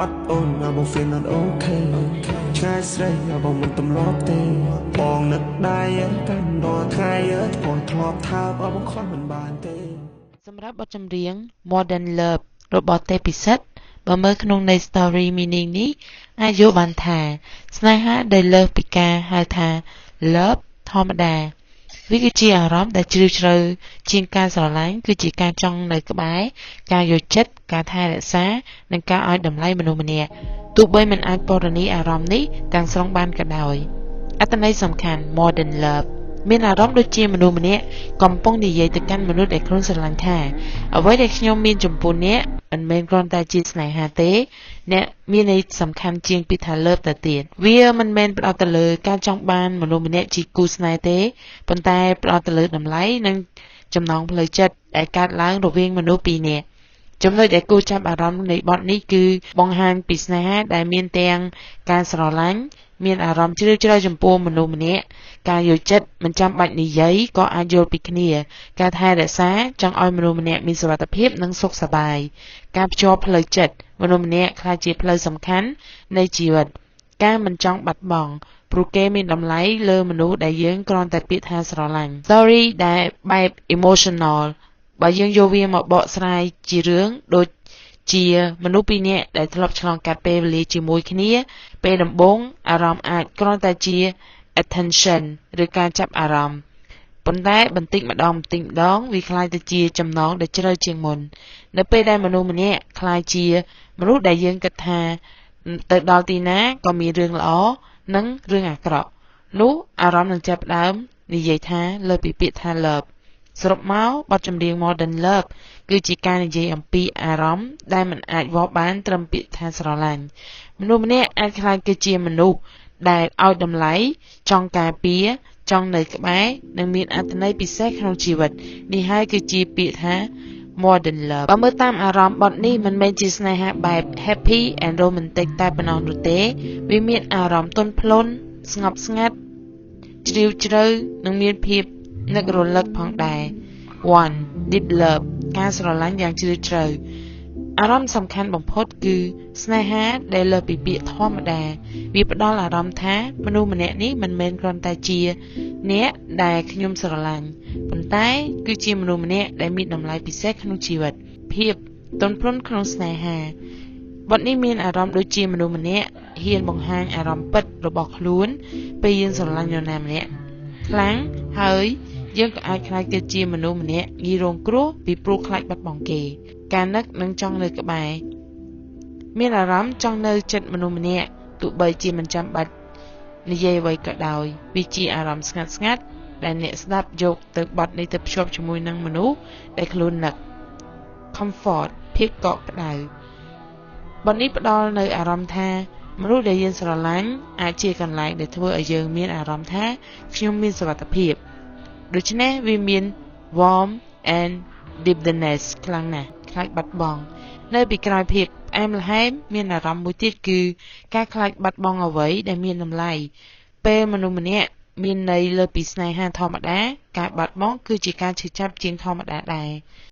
អត់អូនណាបង feel not okay ឆ្ងាយស្រីបងមិនទម្លាប់ទេបងនឹកដៃកាន់រាល់ថ្ងៃព្រោះធ្លាប់ថើបបងខ្វះមិនបានទេ។ សម្រាប់បទចម្រៀង More Than Love របស់ទេព ពិសិដ្ឋ បើមើលក្នុងន័យ story meaning នេះអាចយល់បានថា ស្នេហាដែលលើសពីការហៅថា love ធម្មតា វាគឺជាអារម្មណ៍ដែលជ្រាលជ្រៅជាងការស្រឡាញ់ គឺជាការចង់នៅក្បែរ ការយល់ចិត្ត ការថែរក្សា និងការឲ្យតម្លៃមនុស្សម្នាក់ ទោះបីមិនអាចពណ៌នាអារម្មណ៍នេះទាំងស្រុងបានក៏ដោយ។ អត្ថន័យសំខាន់ More Than Love មានអារម្មណ៍ដូចជាមនុស្សម្នាក់កំពុងនិយាយទៅកាន់មនុស្សដែលខ្លួនស្រឡាញ់ថា អ្វីដែលខ្ញុំមានចំពោះអ្នកមិនមែនគ្រាន់តែជាស្នេហាទេ អ្នកមានន័យសំខាន់ជាងពាក្យថា love ទៅទៀត។ វាមិនមែនផ្ដោតទៅលើការចង់បានមនុស្សម្នាក់ជាគូស្នេហ៍ទេ ប៉ុន្តែផ្ដោតទៅលើតម្លៃនិងចំណងផ្លូវចិត្តដែលកើតឡើងរវាងមនុស្សពីរនាក់។ ចំណុចដែលគួរចាប់អារម្មណ៍នៃបទនេះគឺបង្ហាញពីស្នេហាដែលមានទាំងការស្រឡាញ់ មានអារម្មណ៍ជ្រាលជ្រៅចំពោះមនុស្សម្នាក់ ការយល់ចិត្តមិនចាំបាច់និយាយក៏អាចយល់ពីគ្នា ការថែរក្សាចង់ឲ្យមនុស្សម្នាក់មានសុវត្ថិភាពនិងសុខសប្បាយ ការភ្ជាប់ផ្លូវចិត្តមនុស្សម្នាក់ក្លាយជាផ្លូវសំខាន់នៃជីវិត ការមិនចង់បាត់បង់ ព្រោះគេមានតម្លៃលើមនុស្សដែលយើងគ្រាន់តែពាក្យថាស្រឡាញ់។ Story ដែលបែប emotional បើយើងយកវាមកបកស្រាយជារឿងដូចជាមនុស្សពីរនាក់ដែលធ្លាប់ឆ្លងកាត់ពេលវេលាជាមួយគ្នា ពេលដំបូងអារម្មណ៍អាចគ្រាន់តែជា attention ឬការចាប់អារម្មណ៍ ប៉ុន្តែបន្តិចម្ដងបន្តិចម្ដងវាក្លាយទៅជាចំណងដែលជ្រៅជាងមុន នៅពេលដែលមនុស្សម្នាក់ក្លាយជាមនុស្សដែលយើងគិតថាទៅដល់ទីណាក៏មានរឿងល្អនិងរឿងអាក្រក់ នោះអារម្មណ៍នឹងចាប់ផ្ដើមនិយាយថាលើសពីពាក្យថា love។ សរុបមកបទចម្រៀង More Than Love គឺជាការនិយាយអំពីអារម្មណ៍ដែលមិនអាចវាស់បានត្រឹមពាក្យថាស្រឡាញ់។ មនុស្សម្នាក់អាចក្លាយទៅជាមនុស្សដែលឲ្យតម្លៃ ចង់ការពារ ចង់នៅក្បែរ និងមានអត្ថន័យពិសេសក្នុងជីវិត នេះហើយគឺជាពាក្យថា More Than Love។ បើមើលតាមអារម្មណ៍បទនេះមិនមែនជាស្នេហាបែប happy and romantic តែប៉ុណ្ណោះនោះទេ វាមានអារម្មណ៍ទន់ភ្លន់ ស្ងប់ស្ងាត់ ជ្រាលជ្រៅ និងមានភាពនឹករលឹកផងដែរ។ 1 Deep Love ការស្រឡាញ់យ៉ាងជ្រាលជ្រៅ អារម្មណ៍សំខាន់បំផុតគឺស្នេហាដែលលើសពីពាក្យធម្មតា វាផ្ដល់អារម្មណ៍ថាមនុស្សម្នាក់នេះមិនមែនគ្រាន់តែជាអ្នកដែលខ្ញុំស្រឡាញ់ ប៉ុន្តែគឺជាមនុស្សម្នាក់ដែលមានតម្លៃពិសេសក្នុងជីវិត។ ភាពទន់ភ្លន់ក្នុងស្នេហា បទនេះមានអារម្មណ៍ដូចជាមនុស្សម្នាក់ហ៊ានបង្ហាញអារម្មណ៍ពិតរបស់ខ្លួនពេលយើងស្រឡាញ់នរណាម្នាក់ខ្លាំង ហើយយើងក៏អាចក្លាយទៅជាមនុស្សម្នាក់ងាយរងគ្រោះពីព្រោះខ្លាចបាត់បង់គេ។ ការនឹកនិងចង់នៅក្បែរ មានអារម្មណ៍ចង់នៅជិតមនុស្សម្នាក់ទោះបីជាមិនចាំបាច់និយាយអ្វីក៏ដោយ វាជាអារម្មណ៍ស្ងាត់ៗដែលអ្នកស្ដាប់យកទៅបទនេះទៅភ្ជាប់ជាមួយនឹងមនុស្សដែលខ្លួននឹក។ Comfort ភាពកក់ក្ដៅ បទនេះផ្ដល់នូវអារម្មណ៍ថាមនុស្សដែលយើងស្រឡាញ់អាចជាកន្លែងដែលធ្វើឲ្យយើងមានអារម្មណ៍ថាខ្ញុំមានសុវត្ថិភាព ដូច្នេះវាមាន warm and deepness ខ្លាំងណាស់។ ខ្លាចបាត់បង់ នៅពីក្រោយភាពផ្អែមល្ហែមមានអារម្មណ៍មួយទៀតគឺការខ្លាចបាត់បង់អ្វីដែលមានតម្លៃ ពេលមនុស្សម្នាក់មានន័យលើសពីស្នេហាធម្មតា ការបាត់បង់គឺជាការឈឺចាប់ជាងធម្មតាដែរ។